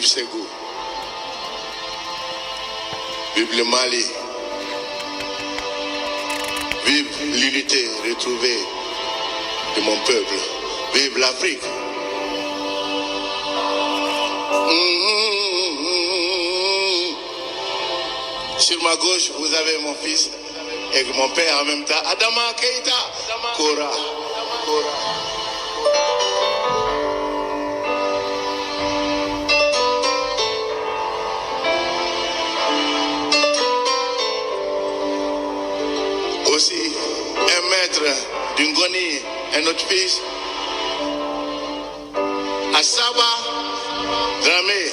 Vive Ségou. Vive le Mali. Vive l'unité retrouvée de mon peuple. Vive l'Afrique. Sur ma gauche, vous avez mon fils et mon père en même temps, Adama Keita. Kora. Kora. Aussi, un maître d'Ungoni, un autre fils, Asaba Dramé.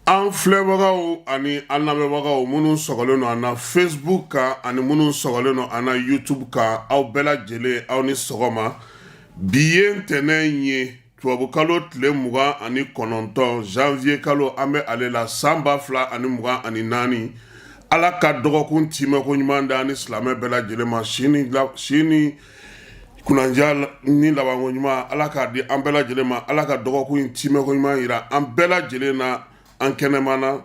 An filɛbagaw ani an lamɛnbagaw minnu sɔgɔlen don an na Facebook kan ani minnu sɔgɔlen don an na YouTube kan, aw bɛɛ lajɛlen, aw ni sɔgɔma. Bi ye ntɛnɛn ye, tubabukalo tile 29, janvier kalo an bɛ ale la, san 2024. Ala ka dɔgɔkun timɛko ɲuman da ni silamɛ bɛɛ lajɛlen ma. Si ni kunandiya ni labanko ɲuman, Ala k'a di an bɛɛ lajɛlen ma. Ala ka dɔgɔkun in timɛko ɲuman yira an bɛɛ lajɛlen na an kɛnɛma na.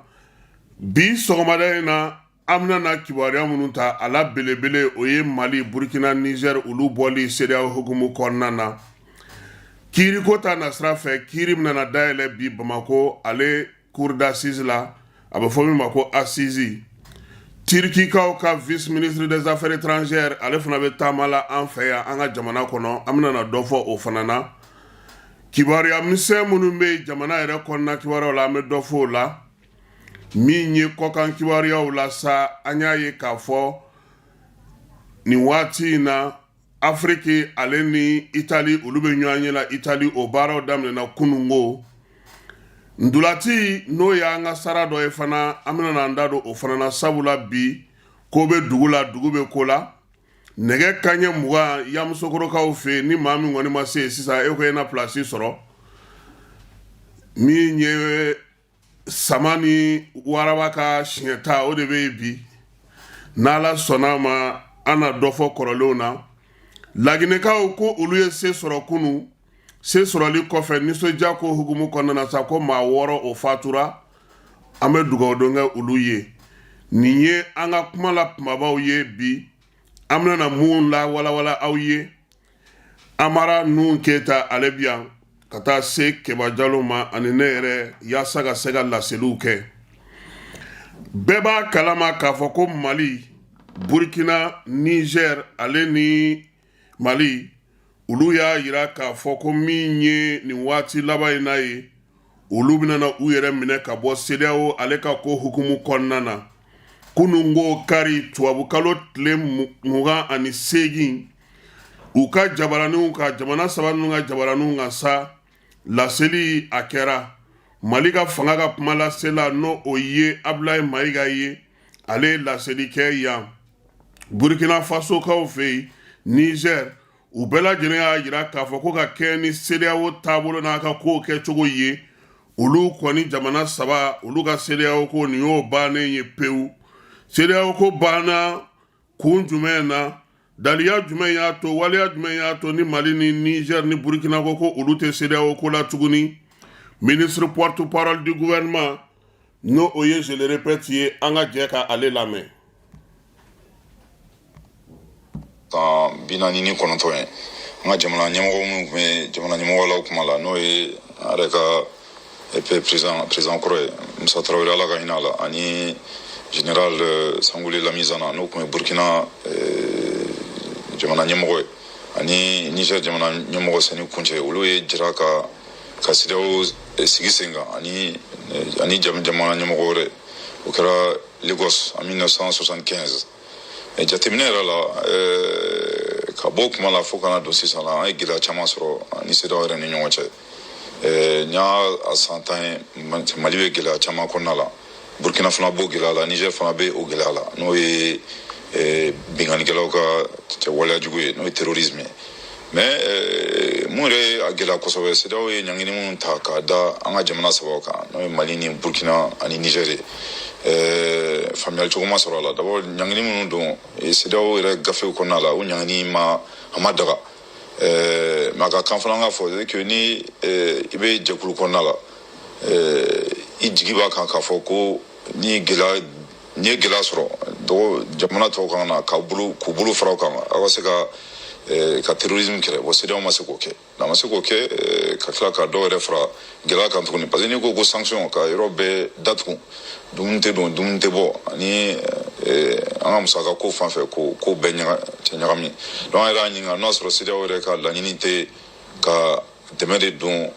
Bi sɔgɔmada in na, an bɛna na kibaruya minnu ta, a la belebele, o ye Mali, Burkina, Niger, olu bɔli CEDEAO hukumu kɔnɔna na. Kiiriko ta nasira fɛ, kiiri bɛna na dayɛlɛ bi Bamakɔ, ale cour d'assises la, a bɛ fɔ min ma ko assise. Tirikikaw ka vice ministre des affaires étrangères, ale fana bɛ taama la an fɛ yan, an ka jamana kɔnɔ. An bɛna na dɔ fɔ o fana na. Kibaruya misɛn minnu bɛ yen jamana yɛrɛ kɔnɔna kibaruyaw la, an bɛ dɔ fɔ o la. Min ye kɔkan kibaruyaw la sa, an y'a ye k'a fɔ nin waati in na, Afiriki ale ni Itali, olu bɛ ɲɔgɔn ye la Itali. O baaraw daminɛna kununko. Ntolaci, n'o y'an ka sara dɔ ye fana, an bɛna an da don o fana na, sabula bi ko bɛ dugu la, dugu bɛ ko la. Nɛgɛ kanɲɛ 20 Yamusokorokaw fɛ yen, ni maa min kɔni ma se sisan, e ko e na pilasi sɔrɔ. Min ye sama ni waraba ka siɲɛta, o de bɛ yen bi. N'Ala sɔnna a ma, an na dɔ fɔ kɔrɔlenw na. Laginɛkaw ko olu ye se sɔrɔ kunun. Se sɔrɔli kɔfɛ, nisɔndiya ko hukumu kɔnɔna na sa, ko maa 6 o fatura. An bɛ dugawudon kɛ olu ye. Nin ye an ka kuma la kumabaw ye bi, an bɛna mun la walawala aw ye. Amara Nuhun Keyita, ale bi yan ka taa se Keba Jalo ma ani ne yɛrɛ, yaasa ka se ka laseliw kɛ. Bɛɛ b'a kalama k'a fɔ ko Mali, Burkina, Niger ale ni Mali, olu y'a yira k'a fɔ ko min ye nin waati laban in na ye, olu bɛna na u yɛrɛ minɛ ka bɔ CEDEAO ale ka ko hukumu kɔnɔna na. Kununko kari, tubabukalo tile 28, u ka jabaraninw ka jamana saba ninnu ka jabaraninw kan sa, laseli a kɛra. Mali ka fanga ka kuma lasela, n'o o ye Abulayi Mayiga ye, ale ye laseli kɛ yan. Burkina Fasokaw fɛ yen, Niger, u bɛɛ lajɛlen y'a yira k'a fɔ ko ka kɛ ni CEDEAO taabolo n'a ka kow kɛcogo ye, olu kɔni jamana saba, olu ka CEDEAO ko nin y'o bannen ye pewu. CEDEAO ko banna kun jumɛn na? Daliya jumɛn y'a to, waleya jumɛn y'a to ni Mali ni Niger ni Burkina ko ko olu tɛ CEDEAO ko la tuguni? Ministre porte-parole du gouvernement, n'o o ye, je le répète ye, an ka jɛ ka ale lamɛn. San 49 ye, an ka jamana ɲɛmɔgɔ minnu tun bɛ jamana ɲɛmɔgɔ la o kuma la, n'o ye an yɛrɛ ka président kɔrɔ ye, Musa Tarawele, Ala ka hinɛ a la, ani général Sangule Lamizana, n'o tun ye Burkina jamana ɲɛmɔgɔ ye, ani Niger jamana ɲɛmɔgɔ Seni Kunce, olu ye jira ka CEDEAO sigi sen kan ani jamana ɲɛmɔgɔ wɛrɛ. O kɛra Lagos en 1975. Jateminɛ yɛrɛ la, ka bɔ o kuma la fo ka na don sisan la, an ye gɛlɛya caman sɔrɔ ni CEDEAO yɛrɛ ni ɲɔgɔn cɛ. N y'a san 10 ye, Mali bɛ gɛlɛya caman kɔnɔna la, Burkina fana b'o gɛlɛya la, Niger fana bɛ o gɛlɛya la, n'o ye binkannikɛlaw ka waleya jugu ye, n'o ye terrorisme ye. Mais mun yɛrɛ ye a gɛlɛya kosɛbɛ, CEDEAO ye ɲangini minnu ta k'a da an ka jamana sabaw kan, n'o ye Mali ni Burkina ani Niger ye. Faamuyali cogo ma sɔrɔ a la. D'abord, ɲangini minnu don CEDEAO yɛrɛ gafew kɔnɔna la, o ɲangini ma, a ma daga. Mais a ka kan fana ka fɔ que ni i bɛ jɛkulu kɔnɔna la, i jigi b'a kan k'a fɔ ko ni gɛlɛya, n'i ye gɛlɛya sɔrɔ, dɔgɔ jamana tɔw kan na k'u bolo, k'u bolo fara kan, aw ka se ka terrorisme kɛlɛ. Bon, CEDEAO ma se k'o kɛ. N'a ma se k'o kɛ, ka tila ka dɔw yɛrɛ fara gɛlɛya kan tuguni, parce que n'i ko ko sanction ka yɔrɔ bɛɛ datugu, dumuni tɛ don, dumuni tɛ bɔ, ani an ka musaka ko fan fɛ, ko ko bɛɛ ɲaga cɛ ɲagami. Donc an yɛrɛ y'a ɲininka n'o y'a sɔrɔ CEDEAO yɛrɛ ka laɲini tɛ ka dɛmɛ de don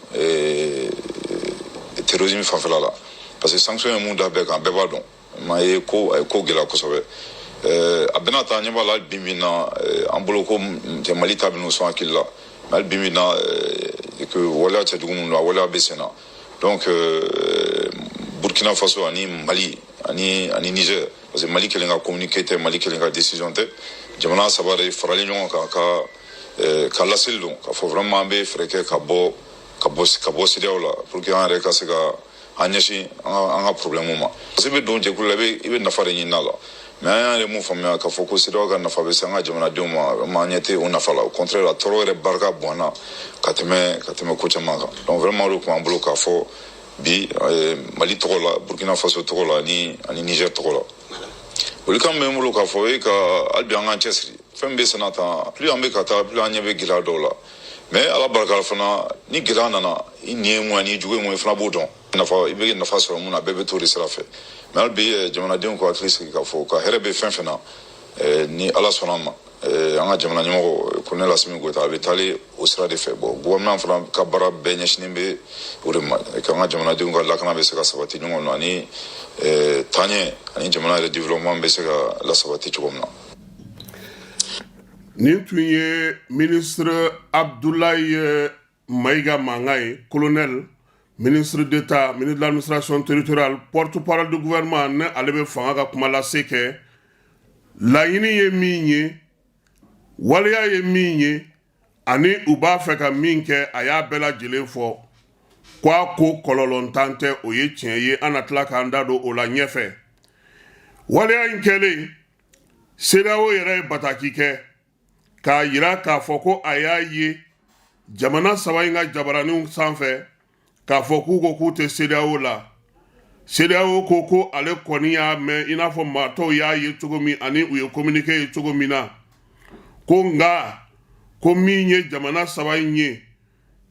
terrorisme fanfɛla la, parce que sanction ye mun da bɛɛ kan, bɛɛ b'a dɔn. Maa ye ko a ye ko gɛlɛya kosɛbɛ. A bɛna taa ɲɛ b'a la bi min na, an bolo ko Mali ta bɛn'u sɔn hakili la, mais hali bi min na que waleya cɛjugu minnu don, a waleya bɛ sen na. Donc Burkina Faso ani Mali ani Niger, parce que Mali kelen ka communiqué tɛ, Mali kelen ka décision tɛ, jamana saba de faralen ɲɔgɔn kan ka laseli don k'a fɔ vraiment an bɛ fɛɛrɛ kɛ ka bɔ CEDEAO la pour que an yɛrɛ ka se ka an ɲɛsin an ka problème ma, parce que i bɛ don jɛkulu la, i bɛ nafa de ɲini a la. Mais an y'a ye mun faamuya k'a fɔ ko CEDEAO ka nafa bɛ se an ka jamanadenw ma, vraiment an ɲɛ tɛ o nafa la. Au contraire, a tɔɔrɔ yɛrɛ barika bonyana ka tɛmɛ ko caman kan. Donc vraiment, o de tun b'an bolo k'a fɔ bi Mali tɔgɔ la, Burkina Faso tɔgɔ la ani Niger tɔgɔ la. Welekan bɛ n bolo k'a fɔ e ka hali bi an k'an cɛsiri. Fɛn bɛ senna tan, plus an bɛ ka taa, plus an ɲɛ bɛ gɛlɛya dɔw la. Mais Ala barika la fana, ni gɛlɛya nana, i nin ye mun ye, n'i jugu ye mun ye, fana b'o dɔn. Nafa, i bɛ nafa sɔrɔ mun na, bɛɛ bɛ t'o de sira fɛ. Mais hali bi, jamanadenw k'u hakili sigi k'a fɔ ka hɛrɛ bɛ fɛn fɛn na, ni Ala sɔnna a ma, an ka jamana ɲɛmɔgɔ, colonel Assimi Goïta, a bɛ taalen o sira de fɛ. Bon, gouvernement fana ka baara bɛɛ ɲɛsinnen bɛ o de ma, k'an ka jamanadenw ka lakana bɛ se ka sabati ɲɔgɔn na, ani taaɲɛ ani jamana yɛrɛ développement bɛ se ka lasabati cogo min na. Nin tun ye ministre Abdoulaye Maïga mankan ye, colonel, ministre d'État, ministre de l'Administration territoriale, porte-parole du gouvernement. Ne ale bɛ fanga ka kuma lase kɛ. Laɲini ye min ye, waleya ye min ye, ani u b'a fɛ ka min kɛ, a y'a bɛɛ lajɛlen fɔ. Ko a ko kɔlɔlɔntan tɛ, o ye tiɲɛ ye. An na tila k'an da don o la ɲɛfɛ. Waleya in kɛlen, CEDEAO yɛrɛ ye bataki kɛ k'a yira k'a fɔ ko a y'a ye jamana saba in ka jabaraninw sanfɛ k'a fɔ k'u ko k'u tɛ CEDEAO la. CEDEAO ko ko ale kɔni y'a mɛn i n'a fɔ maa tɔw y'a ye cogo min, ani u ye communiqué ye cogo min na, ko nka ko min ye jamana saba in ye,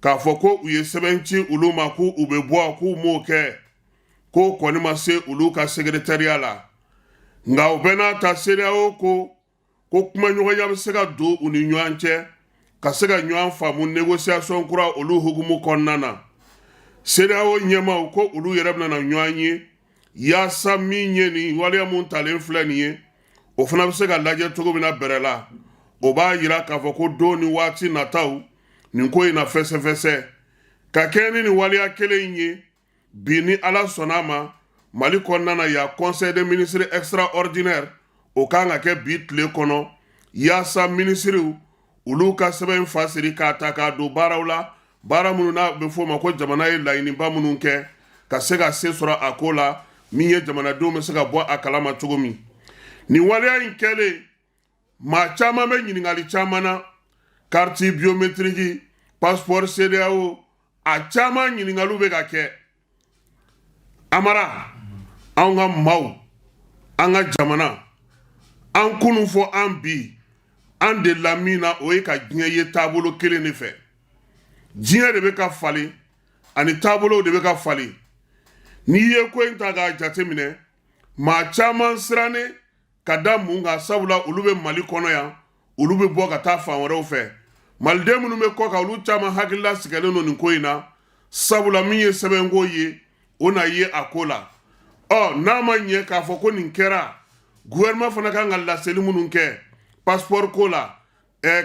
k'a fɔ ko u ye sɛbɛn ci olu ma k'u u bɛ bɔ, k'u m'o kɛ, k'o kɔni ma se olu ka secrétariat la. Nka o bɛɛ n'a ta, CEDEAO ko ko kumaɲɔgɔnya bɛ se ka don u ni ɲɔgɔn cɛ ka se ka ɲɔgɔn faamu négociation kura olu hukumu kɔnɔna na. CEDEAO ɲɛmaaw ko olu yɛrɛ bɛna na ɲɔgɔn ye yaasa min ye nin waleya mun talen filɛ nin ye, o fana bɛ se ka lajɛ cogo min na bɛrɛ la. O b'a yira k'a fɔ ko don ni waati nataw, nin ko in na fɛsɛfɛsɛ ka kɛ ni nin waleya kelen in ye. Bi, ni Ala sɔnna a ma, Mali kɔnɔna na yan, conseil des ministres extraordinaire o kan ka kɛ bi tile kɔnɔ, yaasa minisiriw olu ka sɛbɛn fasiri k'a ta k'a don baaraw la, baara minnu n'a bɛ f'o ma ko jamana ye laɲiniba minnu kɛ ka se ka se sɔrɔ a ko la, min ye jamanadenw bɛ se ka bɔ a kalama cogo min. Nin waleya in kɛlen, maa caman bɛ ɲininkali caman na: carte biométrique, passeport CEDEAO, a caman ɲininkaliw bɛ ka kɛ. Amara, anw ka maaw, an ka jamana, an kunun fɔ an bi, an delila min na, o ye ka diɲɛ ye taabolo kelen de fɛ. Diɲɛ de bɛ ka falen ani taabolow de bɛ ka falen. N'i ye ko in ta k'a jateminɛ, maa caman sirannen ka da mun kan? Sabula olu bɛ Mali kɔnɔ yan, olu bɛ bɔ ka taa fan wɛrɛw fɛ. Maliden minnu bɛ kɔ kan, olu caman hakilila sigɛlen don nin ko in na, sabula min ye sɛbɛnko ye, o na ye a ko la. Ɔ n'a ma ɲɛ k'a fɔ ko nin kɛra, gouvernement fana kan ka laseli minnu kɛ passeport ko la,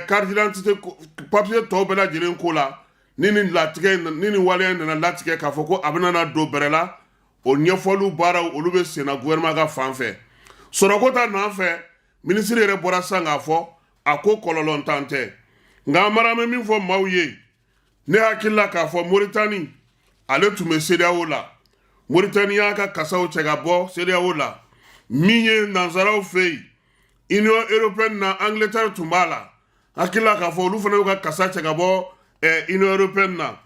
carte d'identité, papier tɔw bɛɛ lajɛlen ko la, ni nin latigɛ, ni nin waleya nana latigɛ k'a fɔ ko a bɛna na don bɛrɛ la, o ɲɛfɔliw baaraw olu bɛ senna gouvernement ka fan fɛ. Sɔrɔko ta nan fɛ, minisiri yɛrɛ bɔra sisan k'a fɔ a ko kɔlɔlɔntan tɛ. Nka Amara, bɛ min fɔ maaw ye, ne hakili la k'a fɔ Moritani, ale tun bɛ CEDEAO la. Moritani y'a ka kasaw cɛ ka bɔ CEDEAO la. Min ye nansaraw fɛ yen, Union européenne na, Angleterre tun b'a la. Hakili la k'a fɔ olu fana y'u ka kasa cɛ ka bɔ Union européenne na.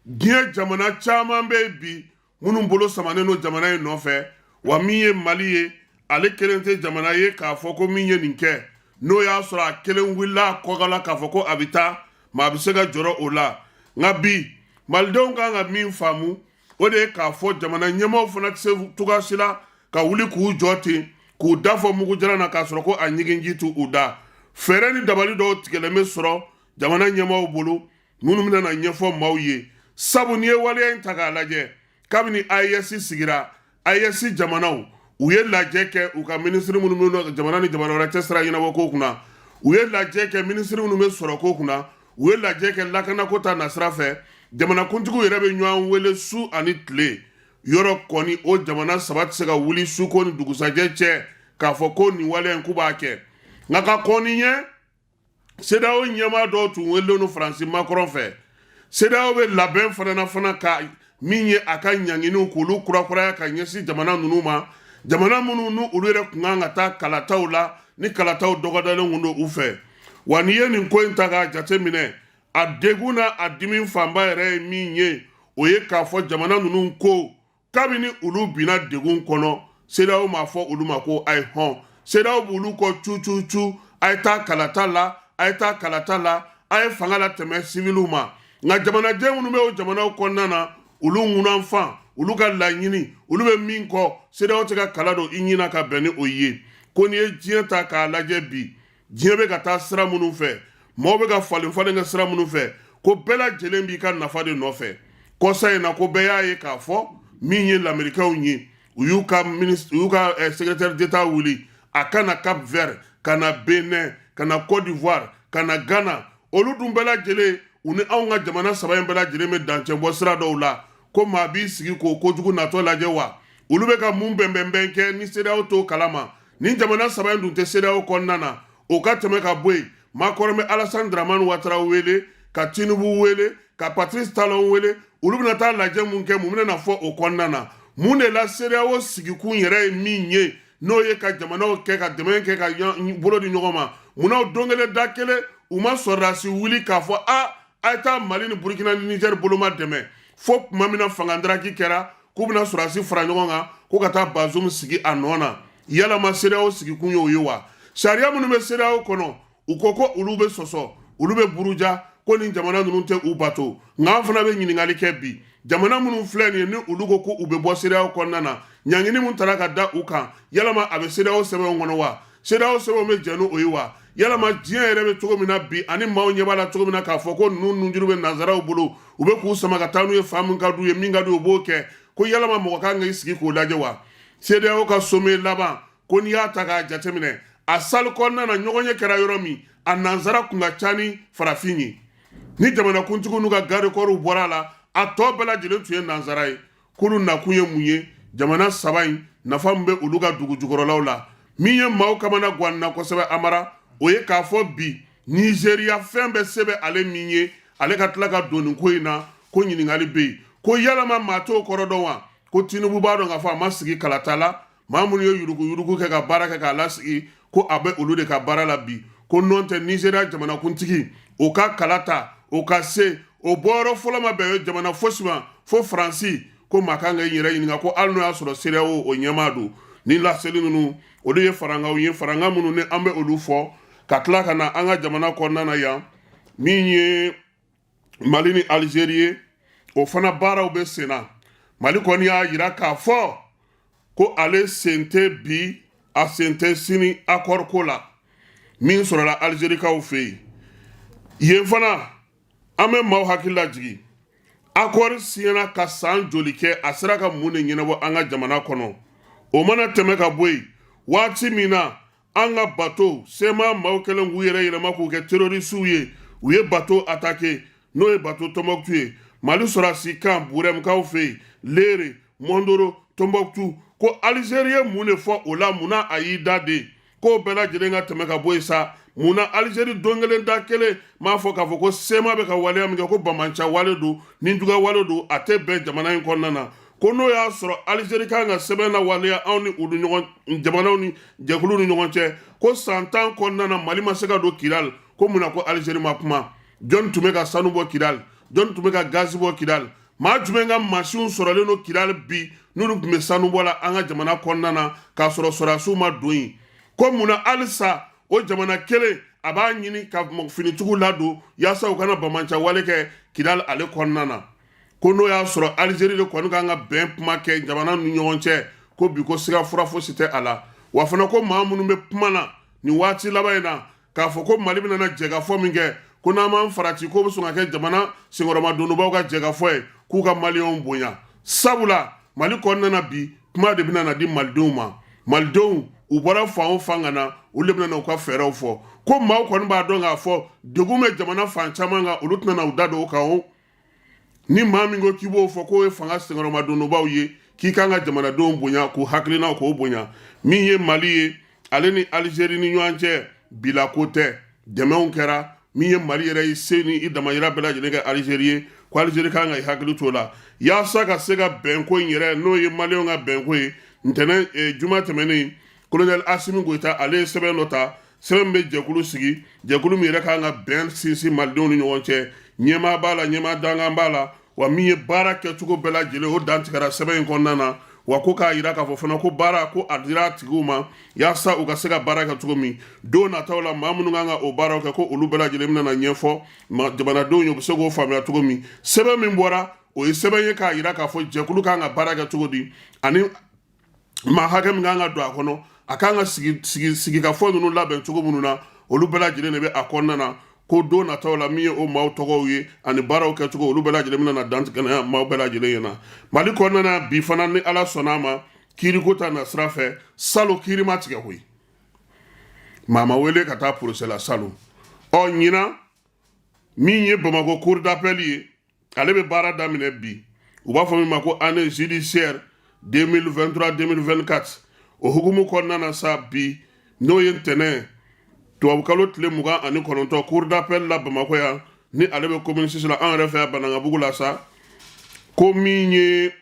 Diɲɛ jamana caman bɛ yen bi minnu bolo samanen don jamana in nɔfɛ. Wa min ye Mali ye, ale kelen tɛ jamana ye k'a fɔ ko min ye nin kɛ, n'o y'a sɔrɔ a kelen wulila a kɔkɔ la k'a fɔ ko a bɛ taa, maa bɛ se ka jɔrɔ o la. Nka bi, malidenw kan ka min faamu, o de ye k'a fɔ jamana ɲɛmaaw fana tɛ se cogoya si la ka wuli k'u jɔ ten k'u da fɔ mugujalan na k'a sɔrɔ ko a ɲiginji t'u u da. Fɛɛrɛ ni dabali dɔw tigɛlen bɛ sɔrɔ jamana ɲɛmaaw bolo minnu bɛna na ɲɛfɔ maaw ye. Sabu n'i ye waleya in ta k'a lajɛ, kabini AES sigira, AES jamanaw u ye lajɛ kɛ, u ka minisiri minnu bɛ jamana ni jamana wɛrɛ cɛ sira ɲɛnabɔ ko kunna, u ye lajɛ kɛ minisiri minnu bɛ sɔrɔ ko kunna, u ye lajɛ kɛ lakanako ta nasira fɛ. Jamanakuntigiw yɛrɛ bɛ ɲɔgɔn wele su ani tile. Yɔrɔ kɔni, o jamana saba tɛ se ka wuli suko ni dugusajɛ cɛ k'a fɔ ko nin waleya in k'u b'a kɛ. Nka ka kɔn nin ɲɛ, CEDEAO ɲɛmaa dɔw tun welelen don Faransi Macron fɛ. CEDEAO bɛ labɛn fana na fana ka min ye a ka ɲanginiw k'olu kurakuraya ka ɲɛsin jamana ninnu ma, jamana minnu ni olu yɛrɛ tun kan ka taa kalataw la, ni kalataw dɔgɔdalen kun don u fɛ. Wa n'i ye nin ko in ta k'a jate minɛ, a degun n'a a dimi fanba yɛrɛ ye min ye, o ye k'a fɔ jamana ninnu ko kabini olu binna degun kɔnɔ, CEDEAO m'a fɔ olu ma ko a ye hɔn. CEDEAO b'olu kɔ cu cu cu, a ye taa kalata la, a ye taa kalata la, a ye fanga latɛmɛ siviliw ma. Nka jamanaden minnu bɛ o jamanaw kɔnɔna na, olu ŋunanfan, olu ka laɲini, olu bɛ min kɔ, CEDEAO tɛ ka kala don i ɲin na ka bɛn ni o ye. Ko n'i ye diɲɛ ta k'a lajɛ bi, diɲɛ bɛ ka taa sira minnu fɛ, maaw bɛ ka falen falen kɛ sira minnu fɛ, ko bɛɛ lajɛlen b'i ka nafa de nɔfɛ. Kɔsa in na, ko bɛɛ y'a ye k'a fɔ min ye lamerikɛnw ye, u y'u ka ministre, u y'u ka secrétaire d'État wuli a ka na Cap Vert, ka na Benin, ka na Côte d'Ivoire, ka na Ghana. Olu dun bɛɛ lajɛlen, u ni anw ka jamana saba in bɛɛ lajɛlen bɛ dancɛ bɔ sira dɔw la. Ko maa b'i sigi k'o kojugu natɔ lajɛ wa? Olu bɛ ka mun bɛnbɛnbɛn kɛ ni CEDEAO t'o kalama? Nin jamana saba in dun tɛ CEDEAO kɔnɔna na. O ka tɛmɛ ka bɔ yen, Macron bɛ Alassane Dramane Ouattara wele, ka Tinubu wele, ka Patrice Talon wele. Olu bɛna taa lajɛ mun kɛ? Mun bɛna na fɔ o kɔnɔna na? Mun de la CEDEAO sigikun yɛrɛ ye min ye, n'o ye ka jamanaw kɛ ka dɛmɛ kɛ ka bolo di ɲɔgɔn ma, munna don kelen da kelen u ma sɔrɔdasi wuli k'a fɔ a ye taa Mali ni Burukina ni Niger boloma dɛmɛ, fo tuma min na fangandaraki kɛra k'u bɛna sɔrɔdasi fara ɲɔgɔn kan ko ka taa Bazoum sigi a nɔ na? Yalama CEDEAO sigikun ye o ye wa? Sariya minnu bɛ CEDEAO kɔnɔ, u ko ko olu bɛ sɔsɔ, olu bɛ buruja, ko nin jamana ninnu tɛ u bato. Nka an fana bɛ ɲininkali kɛ bi, jamana minnu filɛ nin ye, ni olu ko ko u bɛ bɔ CEDEAO kɔnɔna na, ɲangini min tara ka da u kan, yalama a bɛ CEDEAO sɛbɛnw kɔnɔ wa? CEDEAO sɛbɛnw bɛ jɛn n'o ye wa? Yalama diɲɛ yɛrɛ bɛ cogo min na bi, ani maaw ɲɛ b'a la cogo min na k'a fɔ ko ninnu nunjuru bɛ nansaraw bolo, u bɛ k'u sama ka taa n'u ye fan min ka d'u ye, min ka d'u ye u b'o kɛ, ko yalama mɔgɔ kan k'i sigi k'o lajɛ wa? CEDEAO ka sommet laban, ko n'i y'a ta k'a jateminɛ, a salle kɔnɔna na, ɲɔgɔnye kɛra yɔrɔ min, a nansara kun ka ca ni farafin ye. Ni jamanakuntigiw n'u ka garde-corps bɔra a la, a tɔ bɛɛ lajɛlen tun ye nansara ye. K'olu nakun ye mun ye? Jamana saba in nafa min bɛ olu ka dugu jukɔrɔlaw la. Min ye maaw kamana gan na kosɛbɛ, Amara, o ye k'a fɔ bi Nizeriya, fɛn bɛɛ se bɛ ale min ye, ale ka tila ka don nin ko in na, ko ɲininkali bɛ yen ko yalama maa t'o kɔrɔ dɔn wa? Ko Tinubu b'a dɔn k'a fɔ a ma sigi kalata la, maa minnu ye yuruguyurugu kɛ ka baara kɛ k'a lasigi, ko a bɛ olu de ka baara la bi. Ko nɔn tɛ, Nizeriya jamanakuntigi, o ka kala ta, o ka se o bɔyɔrɔ fɔlɔ ma bɛn jamana fosi ma fo Faransi. Ko maa kan ka i yɛrɛ ɲininka ko hali n'o y'a sɔrɔ CEDEAO o ɲɛmaa don. Ni laseli ninnu, olu ye farankanw ye, farankan minnu ni an bɛ olu fɔ ka tila ka na an ka jamana kɔnɔna na yan. Min ye Mali ni Alizeri ye, o fana baaraw bɛ sen na. Mali kɔni y'a jira k'a fɔ ko ale sen tɛ bi, a sen tɛ sini accord ko la min sɔrɔla Alizerikaw fɛ yen. Yen fana, an bɛ maaw hakili lajigin, accord signera ka san joli kɛ? A sera ka mun de ɲɛnabɔ an ka jamana kɔnɔ? O mana tɛmɛ ka bɔ yen, waati min na an ka bato CMA maaw kɛlen k'u yɛrɛ yɛlɛma k'u kɛ terroristew ye, u ye bato attaqué, n'o ye bato Tɔnbɔkutu ye, Mali sɔrɔdasi kan Burɛmukaw fɛ yen, Lere, Mɔndoro, Tɔnbɔkutu, ko Alizeri ye mun de fɔ o la? Munna a y'i da de k'o bɛɛ lajɛlen ka tɛmɛ ka bɔ yen sa? Munna Alizeri don kelen da kelen m'a fɔ k'a fɔ ko CMA bɛ ka waleya min kɛ, ko banbaanci wale don, ni juguya wale don, a tɛ bɛn jamana in kɔnɔna na? Ko n'o y'a sɔrɔ Alizeri kan ka sɛbɛn na waleya anw ni olu ɲɔgɔn jamanaw ni jɛkulu ni ɲɔgɔn cɛ, ko san 10 kɔnɔna na Mali ma se ka don Kidali, ko mun na ko Alizeri ma kuma? Jɔn tun bɛ ka sanu bɔ Kidali? Jɔn tun bɛ ka gazi bɔ Kidali? Maa jumɛn ka mansinw sɔrɔlen don Kidali bi, n'olu tun bɛ sanu bɔ la an ka jamana kɔnɔna na k'a sɔrɔ sɔrɔdasiw ma don yen? Ko mun na halisa o jamana kelen a b'a ɲini ka finitigiw ladon yaasa u kana banbaanci wale kɛ Kidali ale kɔnɔna na? Ko n'o y'a sɔrɔ Alizeri de kɔni kan ka bɛn kuma kɛ jamana ni ɲɔgɔn cɛ, ko bi ko siga fura fosi tɛ a la. Wa fana ko maa minnu bɛ kuma na nin waati laban in na k'a fɔ ko Mali bɛna na jɛkafɔ min kɛ, ko n'an m'an farati k'o bɛ sɔn ka kɛ jamana senkɔrɔmadonbaw ka jɛkafɔ ye, k'u ka maliyɛnw bonya, sabula Mali kɔnɔna na bi kuma de bɛna na di malidenw ma. Malidenw u bɔra fan o fan ka na, olu de bɛna na u ka fɛɛrɛw fɔ. Ko maaw kɔni b'a dɔn k'a fɔ degun bɛ jamana fan caman kan, olu tɛna na u da don o kan. O ni maa min ko k'i b'o fɔ k'o ye fanga senkɔrɔmadonbaw ye, k'i kan ka jamanadenw bonya, k'u hakilinaw k'o bonya. Min ye Mali ye, ale ni Alizeri ni ɲɔgɔn cɛ bila ko tɛ, dɛmɛw kɛra. Min ye Mali yɛrɛ ye, se ni i damayira bɛɛ lajɛlen kɛ Alizeri ye, ko Alizeri kan ka i hakili t'o la yaasa ka se ka bɛnko in yɛrɛ, n'o ye maliyɛnw ka bɛnko ye. Ntɛnɛn juma tɛmɛnen, colonel Asimi Goyita ale ye sɛbɛn dɔ ta, sɛbɛn bɛ jɛkulu sigi, jɛkulu min yɛrɛ kan ka bɛn sinsin malidenw ni ɲɔgɔn cɛ. Ɲɛmaa b'a la, ɲɛmaa dankan b'a la, wa min ye baara kɛcogo bɛɛ lajɛlen, o dantigɛra sɛbɛn in kɔnɔna na. Wa ko k'a jira k'a fɔ fana ko baara ko a dira a tigiw ma yaasa u ka se ka baara kɛ cogo min don nataw la. Maa minnu kan ka o baaraw kɛ, ko olu bɛɛ lajɛlen bɛna na ɲɛfɔ jamanadenw ye, u bɛ se k'o faamuya cogo min. Sɛbɛn min bɔra, o ye sɛbɛn ye k'a jira k'a fɔ jɛkulu kan ka baara kɛ cogo di, ani maa hakɛ min kan ka don a kɔnɔ, a kan ka sigikafɔ ninnu labɛn cogo minnu na, olu bɛɛ lajɛlen de bɛ a kɔnɔna na. Ko don nataw la, min ye o maaw tɔgɔw ye ani baaraw kɛcogo, olu bɛɛ lajɛlen bɛna na dantigɛ maaw bɛɛ lajɛlen ɲɛna. Mali kɔnɔna na bi fana, ni Ala sɔnna a ma, kiiriko ta na sira fɛ, salon kiiri ma tigɛ koyi, maa ma wele ka taa procès la salon. Ɔ ɲinan, min ye Bamakɔ cour d'appel ye, ale bɛ baara daminɛ bi, u b'a fɔ min ma ko année judiciaire 2023 2024. O hukumu kɔnɔna na sa, bi n'o ye ntɛnɛn tubabukalo tile 29, cour d'appel la Bamakɔ yan, ni ale bɛ commune 6 la, an yɛrɛ fɛ yan Banankabugu la sa, ko min ye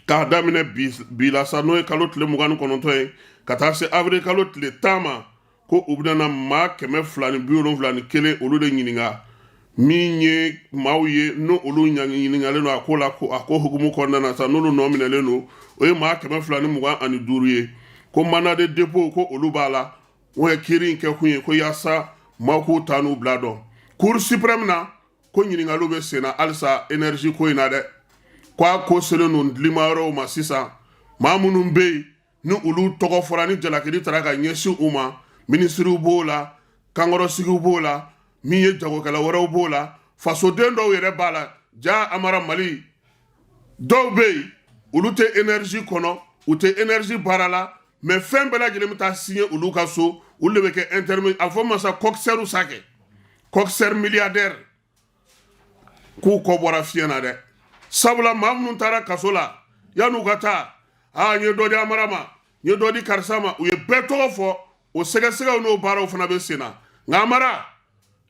k'a daminɛ bi la sa, n'o ye kalo tile 29 ye, ka taa se avril kalo tile 10 ma, ko u bɛna na maa 271 olu de ɲininka. Min ye maaw ye n'o olu ɲininkalen don a ko la, ko a ko hukumu kɔnɔna na sa, n'olu nɔ minɛlen don, o ye maa 225 ye. Ko mandat de dépôt ko olu b'a la. O ye kiiri in kɛkun ye ko yaasa maaw k'u ta n'u bila dɔn. Cour suprême na, ko ɲininkaliw bɛ senna halisa énergie ko in na dɛ, ko a ko selen don dilima yɔrɔw ma sisan. Maa minnu bɛ yen ni olu tɔgɔ fɔra, ni jalakili taara ka ɲɛsin u ma, minisiriw b'o la, kankɔrɔsigiw b'o la, min ye jagokɛla wɛrɛw b'o la, fasoden dɔw yɛrɛ b'a la. Ja Amara, Mali dɔw bɛ yen, olu tɛ énergie kɔnɔ, u tɛ énergie baara la, mais fɛn bɛɛ lajɛlen bɛ taa signer olu ka so, olu de bɛ kɛ intermédiaire, a fɔ masa coxeur sa kɛ coxeur milliardaire. K'u kɔ bɔra fiɲɛ na dɛ, sabula maa minnu taara kaso la, yan'u ka taa, aa n ye dɔ di Amara ma, n ye dɔ di karisa ma, u ye bɛɛ tɔgɔ fɔ. O sɛgɛsɛgɛw n'o baaraw fana bɛ sen na. Nka Amara,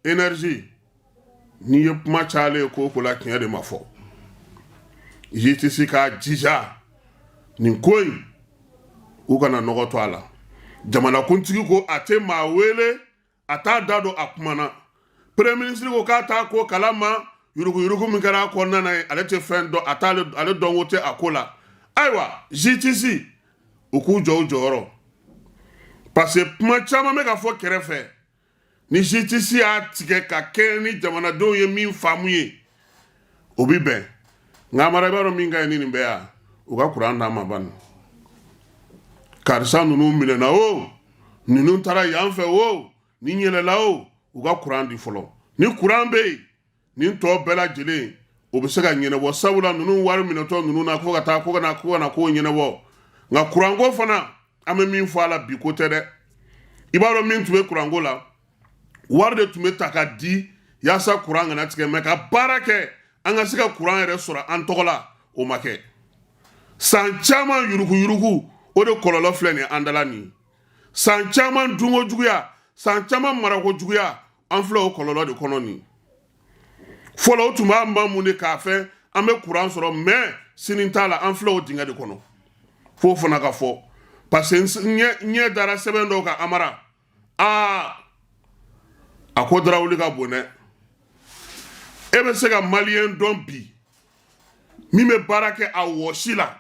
énergie, n'i ye kuma cayalen ye ko o ko la, tiɲɛ de ma fɔ. Justice k'a jija nin ko in, u kana nɔgɔ to a la. Jamanakuntigi ko a tɛ maa wele a t'a da don a kuma na. Premier ministre ko k'a t'a ko kalama, yuruguyurugu min kɛra a kɔnɔna na ye, ale tɛ fɛn dɔn, a t'ale ale dɔnko tɛ a ko la. Ayiwa, justice u k'u jɔ u jɔyɔrɔ, parce que kuma caman bɛ ka fɔ kɛrɛfɛ. Ni justice y'a tigɛ ka kɛɲɛ ni jamanadenw ye min faamu ye, o bi bɛn. Nka Amara, i b'a dɔn min ka ɲi ni nin bɛɛ ya, u ka kuran d'an ma bani. Karisa ninnu minɛna o, ninnu taara yan fɛ o, nin yɛlɛla o, u ka kuran di fɔlɔ. Ni kuran bɛ yen, nin tɔ bɛɛ lajɛlen o bɛ se ka ɲɛnabɔ, sabula ninnu wari minɛtɔ ninnu na ko ka taa ko ka na ko ka na k'o ɲɛnabɔ. Nka kuranko fana, an bɛ min fɔ a la bi, ko tɛ dɛ. I b'a dɔn min tun bɛ kuranko la, wari de tun bɛ ta ka di yaasa kuran kana tigɛ, mais ka baara kɛ an ka se ka kuran yɛrɛ sɔrɔ an tɔgɔ la, o ma kɛ san caman. Yuruguyurugu, o de kɔlɔlɔ filɛ nin ye an dala nin. San caman dunko juguya, san caman marako juguya, an filɛ o kɔlɔlɔ de kɔnɔ nin. Fɔlɔ, o tun b'a ma mun de k'a fɛ an bɛ kuran sɔrɔ, mais sini t'a la. An filɛ o dingɛ de kɔnɔ, f'o fana ka fɔ, parce que n ɲɛ dara sɛbɛn dɔw kan. Amara, aa, a ko darawuli ka bon dɛ. E bɛ se ka maliyɛn dɔn bi min bɛ baara kɛ a wɔsi la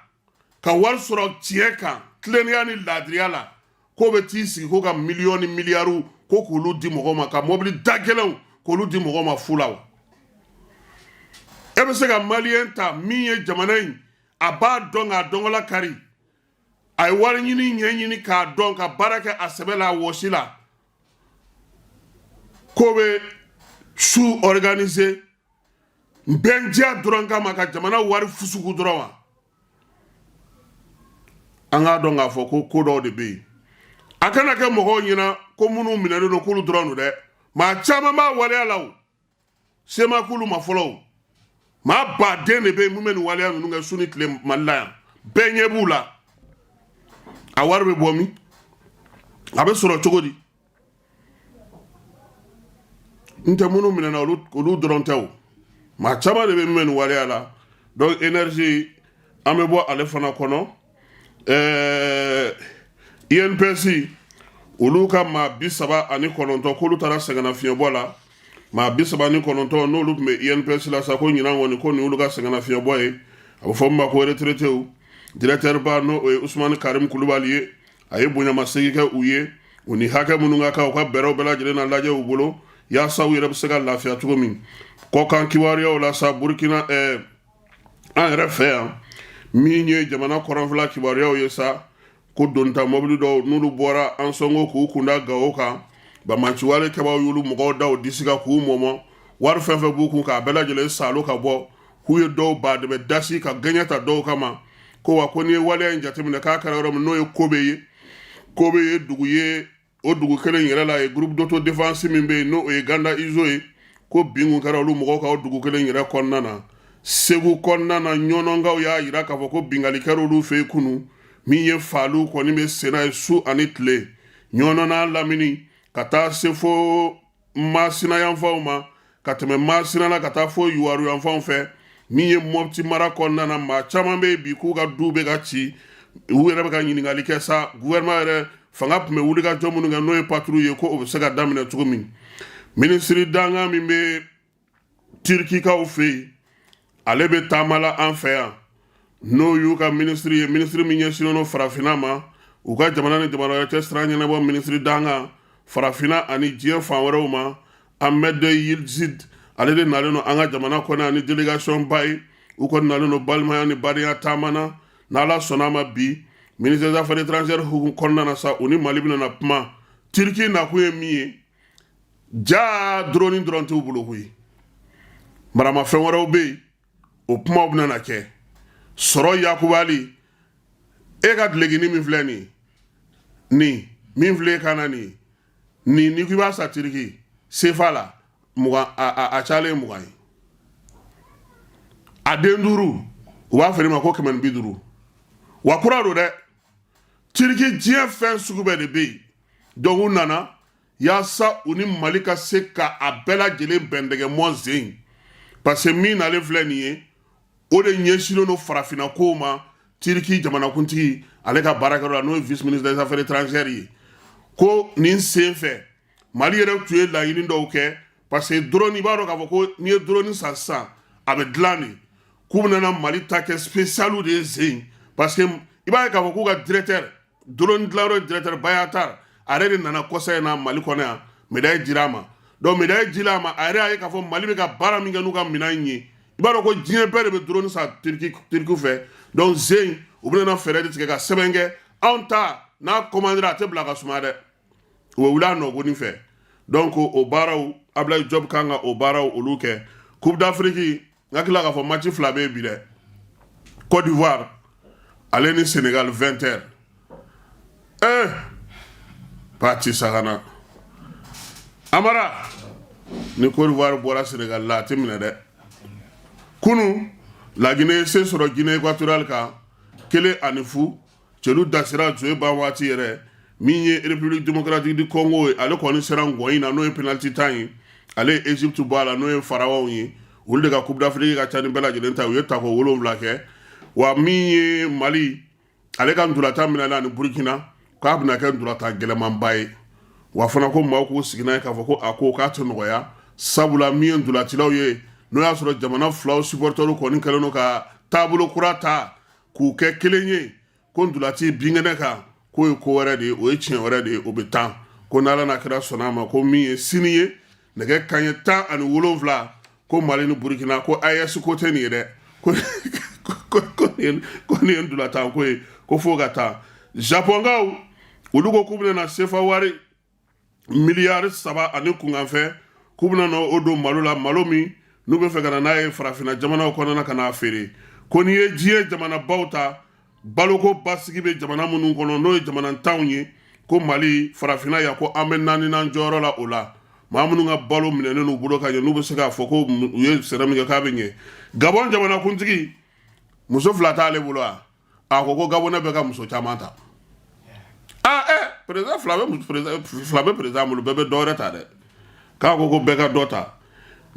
ka wari sɔrɔ tiɲɛ kan, tilennenya ni laadiriya la, k'o bɛ t'i sigi ko ka miliyɔn ni miliyariw ko k'olu di mɔgɔw ma, ka mɔbili da gɛlɛnw k'olu di mɔgɔw ma fu la wa? E bɛ se ka maliyɛn ta min ye jamana in a b'a dɔn k'a dɔnkɔla kari, a ye wari ɲini ɲɛɲini k'a dɔn, ka baara kɛ a sɛbɛ la, a wɔsi la, k'o bɛ su organiser bɛndiya dɔrɔn kama ka jamana wari fusugu dɔrɔn wa? An k'a dɔn k'a fɔ ko ko dɔw de bɛ yen, a kana kɛ mɔgɔw ɲɛna ko minnu minɛlen don k'olu dɔrɔn don dɛ. Maa caman b'a waleya la, o se ma k'olu ma fɔlɔ. O maa baden de bɛ yen mun bɛ nin waleya ninnu kɛ su ni tile Mali la yan, bɛɛ ɲɛ b'u la. A wari bɛ bɔ min? A bɛ sɔrɔ cogo di? N tɛ minnu minɛna, olu dɔrɔn tɛ o, maa caman de bɛ min bɛ nin waleya la. Donc énergie, an bɛ bɔ ale fana kɔnɔ. INPS, olu ka maa 39, k'olu taara sɛgɛnnafiɲɛbɔ la. Maa 39, n'olu tun bɛ INPS la sa, ko ɲinan kɔni, ko nin y'olu ka sɛgɛnnafiɲɛbɔ ye, a bɛ fɔ min ma ko retraitéw. Directeur ba, n'o ye Usumani Karim Kulubali ye, a ye bonyamasegin kɛ u ye. U ni hakɛ minnu ka kan, u ka bɛrɛw bɛɛ lajɛlen na lajɛ u bolo, yaasa u yɛrɛ bɛ se ka lafiya cogo min. Kɔkan kibaruyaw la sa, Burukina, an yɛrɛ fɛ yan, min ye jamana kɔrɔnfɛla kibaruyaw ye sa, ko donta mɔbili dɔw, n'olu bɔra Ansɔngo k'u kunda Gawo kan, banbaanciwale kɛbaaw y'olu mɔgɔw da u disi kan k'u mɔmɔ, wari fɛn fɛn b'u kun k'a bɛɛ lajɛlen saalo ka bɔ, k'u ye dɔw badɛbɛ dasi ka gɛɲɛ ta dɔw kama. Ko wa, ko n'i ye waleya in jateminɛ, k'a kɛra yɔrɔ min, n'o ye Kobe ye. Kobe ye dugu ye, o dugu kelen yɛrɛ la ye groupe d'autodéfense min bɛ yen, n'o ye Ganda Izo ye, ko bin kun kɛra olu mɔgɔw kan o dugu kelen yɛrɛ kɔnɔna na. Segu kɔnɔna na, Ɲɔnɔnkaw y'a jira k'a fɔ ko binkanni kɛra olu fɛ yen kunun. Min ye faliw kɔni bɛ senna ye su ani tile, Ɲɔnɔ n'a lamini, ka taa se fo Masina yanfanw ma, ka tɛmɛ Masina la ka taa fo Yuwaru yanfanw fɛ. Min ye Mɔpti mara kɔnɔna na, maa caman bɛ yen bi k'u ka du bɛ ka ci. U yɛrɛ bɛ ka ɲininkali kɛ sa, gouvernement yɛrɛ fanga tun bɛ wuli ka jɔ minnu kɛ, n'o ye patrouille ye, ko o bɛ se ka daminɛ cogo min. Minisiri dankan min bɛ Tirikikaw fɛ yen, ale bɛ taama la an fɛ yan, n'o y'u ka minisiri ye, minisiri min ɲɛsinnen don farafinna ma, u ka jamana ni jamana wɛrɛ cɛ sira ɲɛnabɔ minisiri dankan farafinna ani diɲɛ fan wɛrɛw ma, Ahmed Yildiz, ale de nalen don an ka jamana kɔnɔ ani délégation ba ye. U kɔni nalen don balimaya ni badenya taama na. N'Ala sɔnna a ma, bi ministère des affaires étrangères hukumu kɔnɔna na sa, u ni Mali bɛna na kuma. Tiriki nakun ye min ye, ja drone dɔrɔn t'u bolo koyi, maramafɛn wɛrɛw bɛ yen, o kumaw bɛna na kɛ. Sɔrɔ yakubali, e ka dulokinin min filɛ nin nin min filɛ e kan na nin nin, n'i ko i b'a san Tiriki sefa la, 20, a cayalen 20 ye. A den duuru, u b'a feere ma ko 150. Wa kura don dɛ. Tiriki, diɲɛ fɛn sugu bɛɛ de bɛ yen. Donc u nana yaasa u ni Mali ka se ka a bɛɛ lajɛlen bɛndɛgɛ mɔ zen, parce que min nalen filɛ nin ye, o de ɲɛsinnen don farafinna kow ma. Tiriki jamanakuntigi, ale ka baarakɛyɔrɔ la, n'o ye vice ministre des affaires étrangères ye, ko nin sen fɛ, Mali yɛrɛ tun ye laɲini dɔw kɛ, parce que drone, i b'a dɔn k'a fɔ ko n'i ye drone san sisan, a bɛ dilan de, k'u bɛna Mali ta kɛ spécial de ye zen, parce que i b'a ye k'a fɔ k'u ka directeur drone dilanyɔrɔ, directeur Bayraktar, a yɛrɛ de nana kɔsa in na Mali kɔnɔ yan, médaille dira a ma. Donc médaille dila a ma, a yɛrɛ y'a ye k'a fɔ Mali bɛ ka baara min kɛ n'u ka minɛn in ye, i b'a dɔn ko diɲɛ bɛɛ de bɛ drone san Turki fɛ. Donc zen, u bɛna fɛɛrɛ de tigɛ ka sɛbɛn kɛ. Anw ta n'a commandera, a tɛ bila ka suma dɛ, u bɛ wuli a nɔgɔni fɛ. Donc o baaraw, Ablaye Diop kan ka o baaraw olu kɛ. Coupe d'Afrique, n hakili la k'a fɔ match fila bɛ yen bi dɛ. Côte d'Ivoire ale ni Sénégal, 20 heures. Pati Sagana Amara, ni Côte d'Ivoire bɔra Sénégal la, a tɛ minɛ dɛ. Kunu, Laginɛ ye se sɔrɔ Guinée équatoriale kan 1-0. Celu dasira jeu ban waati yɛrɛ. Min ye République démocratique du Congo ye, ale kɔni sera ngɔyin na, n'o ye penalty tan ye, ale ye Égypte bɔ a la, n'o ye Farawaw ye. Olu de ka Coupe d'Afrique ka ca ni bɛɛ lajɛlen ta, u ye tako 7 kɛ. Wa min ye Mali ale ka ntolatan minɛna ani Burukina, k'a bɛna kɛ ntolatan gɛlɛmanba ye. Wa fana ko maaw k'u sigi n'a ye k'a fɔ ko a ko k'a tɛ nɔgɔya, sabula min ye ntolacilaw ye, n'o y'a sɔrɔ jamana filaw supporters kɔni kɛlen don ka taabolo kura ta k'u kɛ kelen ye, ko ntolaci binkɛnɛ kan k'o ye ko wɛrɛ de ye, o ye tiɲɛ wɛrɛ de ye, o bɛ tan. Ko n'Ala n'a kira sɔnna a ma, ko min ye sini ye nɛgɛ kanɲɛ 17, ko Mali ni Burukina, ko AES ko tɛ nin ye dɛ, ko nin ye ntolatan ko ye, ko fo ka taa. Japɔnkaw olu ko k'u bɛna na sefa wari miliyari 3 ani kunkanfɛn, k'u bɛna na o don malo la, malo min n'u bɛ fɛ ka na n'a ye farafinna jamanaw kɔnɔna ka n'a feere. Ko n'i ye diɲɛ jamanabaw ta, baloko basigi bɛ jamana minnu kɔnɔ, n'o ye jamana tanw ye, ko Mali farafinna yan, ko an bɛ naaninan jɔyɔrɔ la o la, maa minnu ka balo minɛnen n'u bolo ka ɲɛ, n'u bɛ se k'a fɔ ko u ye sɛnɛ min kɛ k'a bɛ ɲɛ. Gabɔn jamanakuntigi, muso fila t'ale bolo wa? A ko ko Gabɔnɛ bɛ ka muso caman ta. Aa ɛ, président fila bɛ, fila bɛ président bolo, bɛɛ bɛ dɔ wɛrɛ ta dɛ. K'a ko ko bɛɛ ka dɔ ta.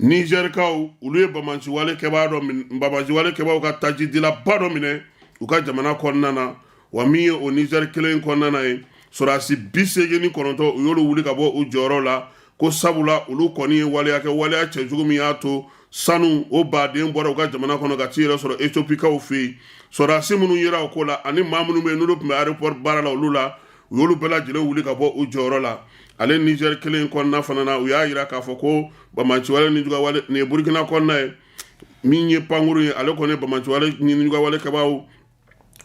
Nizɛrikaw olu ye banbaanciwale kɛbaa dɔ, banbaanciwale kɛbaaw ka tajidilaba dɔ minɛ u ka jamana kɔnɔna na. Wa min ye o Nizɛri kelen kɔnɔna na ye, sɔrɔdasi 89, u y'olu wuli ka bɔ u jɔyɔrɔ la, ko sabula olu kɔni ye waleya kɛ, waleya cɛjugu min y'a to sanu o baden bɔra u ka jamana kɔnɔ ka t'i yɛrɛ sɔrɔ Etiopikaw fɛ yen. Sɔrɔdasi minnu yera o ko la ani maa minnu bɛ yen n'olu tun bɛ aéroport baara la, olu la, u y'olu bɛɛ lajɛlen wuli ka bɔ u jɔyɔrɔ la. Ale Nizɛri kelen kɔnɔna fana na, u y'a jira k'a fɔ ko banbaanciwale ni jugawale, nin ye Burukina kɔnɔna ye, min ye pankuru ye, ale kɔni banbaanciwale ni jugawale kɛbaaw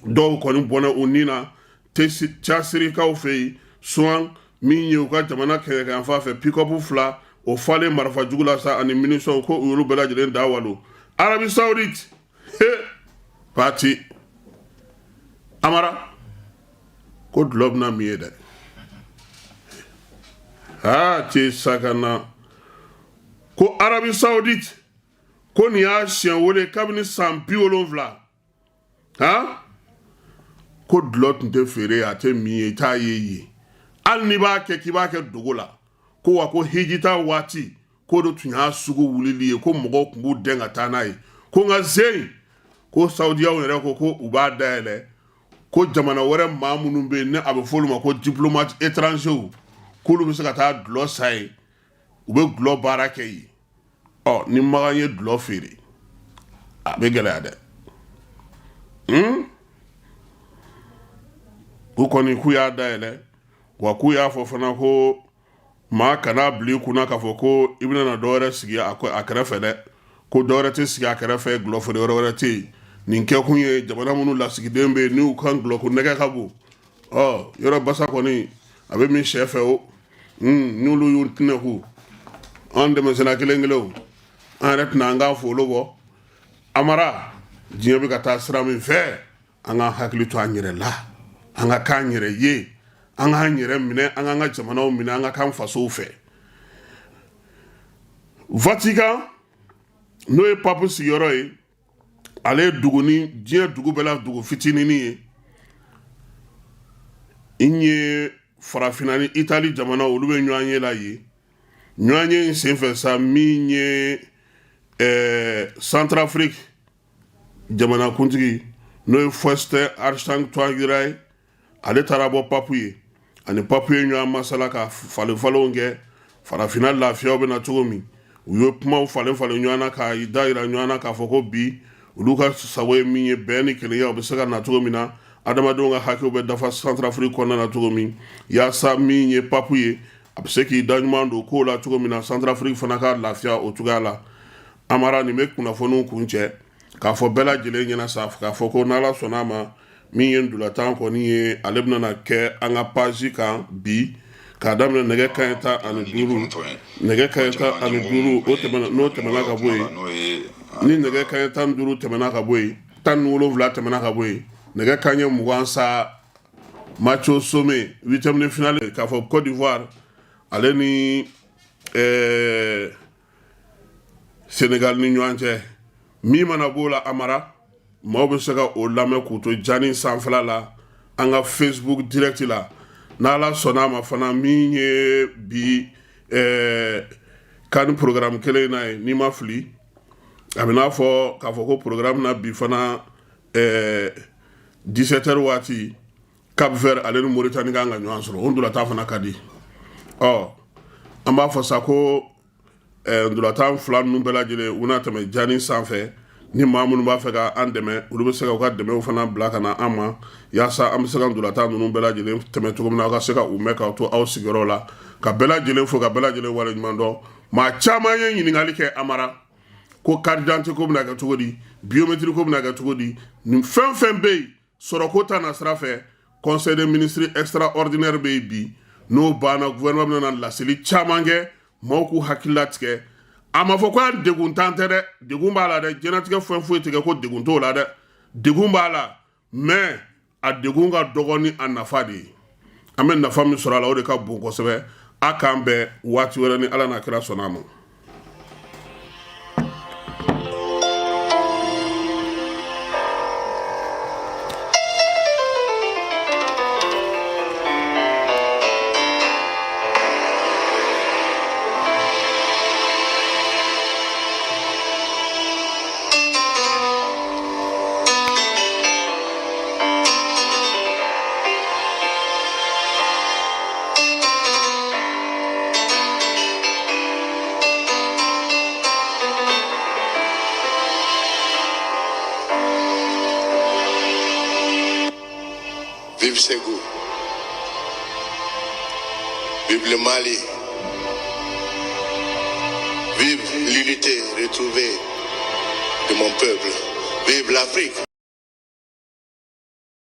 dɔw kɔni bɔnɛ u ni na Casirikaw fɛ yen. Suwan, min ye u ka jamana kɛɲɛkɛyanfan fɛ, pick-up fila o falen marifa jugu la sa ani munitions, ko u y'olu bɛɛ lajɛlen da walo. Arabie Saoudite, he pati Amara, ko dulɔ bɛna min ye dɛ, aa te sakana. Ko Arabie Saoudite, ko nin y'a siɲɛ wele kabini san 70 han ko dulɔ tun tɛ feere, a tɛ min ye, i t'a ye yen, hali n'i b'a kɛ k'i b'a kɛ dogo la. Ko wa ko hijita waati k'o de tun y'a sugu wulili ye, ko mɔgɔw tun b'u dɛn ka taa n'a ye. Ko nka zen ko Saudiyaw yɛrɛ ko ko u b'a dayɛlɛ, ko jamana wɛrɛ maa minnu bɛ yen, ni a bɛ f'olu ma ko diplomate étranger, k'olu bɛ se ka taa dulɔ san yen, u bɛ dulɔ baara kɛ yen. Ɔ ni Makan ye dulɔ feere, a bɛ gɛlɛya dɛ. U kɔni k'u y'a dayɛlɛ, wa k'u y'a fɔ fana ko maa kana bila i kunna k'a fɔ ko i bɛna na dɔ wɛrɛ sigi a kɛrɛfɛ dɛ, ko dɔ wɛrɛ tɛ sigi a kɛrɛfɛ, dulɔ feere yɔrɔ wɛrɛ tɛ yen. Nin kɛkun ye jamana minnu lasigiden bɛ yen, n'u ka dulɔko nɛgɛ ka bon, ɔ yɔrɔ basa kɔni a bɛ min sɛ fɛ o, n'olu y'u tɛnɛ ku an dɛmɛsɛnna kelen kelenw, an yɛrɛ tɛna an ka folo bɔ. Amara, diɲɛ bɛ ka taa sira min fɛ, an ka hakili to an yɛrɛ la, an ka k'an yɛrɛ ye, an k'an yɛrɛ minɛ, an k'an ka jamanaw minɛ, an ka k'an fasow fɛ. Vatican, n'o ye papu sigiyɔrɔ ye, ale ye dugu ni diɲɛ dugu bɛɛ la dugu fitinin ye. In ye farafinna ni Itali jamana, olu bɛ ɲɔgɔn ye la yen. Ɲɔgɔn ye in senfɛ sa, min ye Centrafrique jamanakuntigi, n'o ye Faustin Archange Touadéra ye, ale taara bɔ papu ye, ani papu ye ɲɔgɔn masala ka falen falenw kɛ farafinna lafiyaw bɛ na cogo min. U ye kumaw falen falen ɲɔgɔn na k'a da yira ɲɔgɔn na k'a fɔ ko bi olu ka sago ye min ye, bɛn ni kelenya, o bɛ se ka na cogo min na, adamadenw ka hakɛw bɛ dafa Centrafrique kɔnɔna na cogo min, yaasa min ye papu ye, a bɛ se k'i da ɲuman don kow la cogo min na, Centrafrique fana ka lafiya o cogoya la. Amara, nin bɛ kunnafoniw kuncɛ k'a fɔ bɛɛ lajɛlen ɲɛna sa k'a fɔ ko n'Ala sɔnna a ma, min ye ntolatan kɔni ye, ale bɛna na kɛ an ka page kan bi k'a daminɛ nɛgɛ kanɲɛ 15, nɛgɛ kanɲɛ 15, o tɛmɛna, n'o tɛmɛna ka bɔ yen, ni nɛgɛ kanɲɛ 15 tɛmɛna ka bɔ yen, 17 tɛmɛna ka bɔ yen, nɛgɛ kanɲɛ 20 sa, match au sommet, huitième de finale, k'a fɔ Côte d'Ivoire ale ni Sénégal ni ɲɔgɔn cɛ. Min mana b'o la, Amara, maaw bɛ se ka o lamɛn k'u to jani sanfɛla la an ka Facebook direct la. N'Ala sɔnna a ma fana, min ye bi CAN programme kelen in na ye, n'i ma fili, a bɛ n'a fɔ k'a fɔ ko programme na bi fana. 17 heures waati Cap Vert ale ni Mauritanie kan ka ɲɔgɔn sɔrɔ o ntolatan fana ka di ɔ an b'a fɔ sa ko ntolatan fila ninnu bɛɛ lajɛlen u bɛna tɛmɛ jani sanfɛ ni maa minnu b'a fɛ ka an dɛmɛ olu bɛ se ka u ka dɛmɛw fana bila ka na an ma yaasa an bɛ se ka ntolatan ninnu bɛɛ lajɛlen tɛmɛ cogo min na aw ka se ka u mɛn k'aw to aw sigiyɔrɔ la ka bɛɛ lajɛlen fo ka bɛɛ lajɛlen waleɲuman dɔn maa caman ye ɲininkali kɛ Amara ko carte d'identité ko bɛna kɛ cogo di biométrie ko bɛna kɛ cogo di nin fɛn fɛn bɛ yen sɔrɔko ta na sira fɛ conseil des ministres extraordinaire bɛ yen bi n'o banna gouvernement bɛna laseli caman kɛ maaw k'u hakili latigɛ a ma fɔ ko an degun tan tɛ dɛ degun b'a la dɛ diɲɛlatigɛ fɛn foyi tɛ kɛ ko degun t'o la dɛ degun b'a la mais a degun ka dɔgɔ ni a nafa de ye an bɛ nafa min sɔrɔ a la o de ka bon kosɛbɛ a k'an bɛn waati wɛrɛ ni ala n'a kira sɔnna a ma. Vive Ségou. Vive le Mali. Vive l'unité retrouvée de mon peuple. Vive l'Afrique.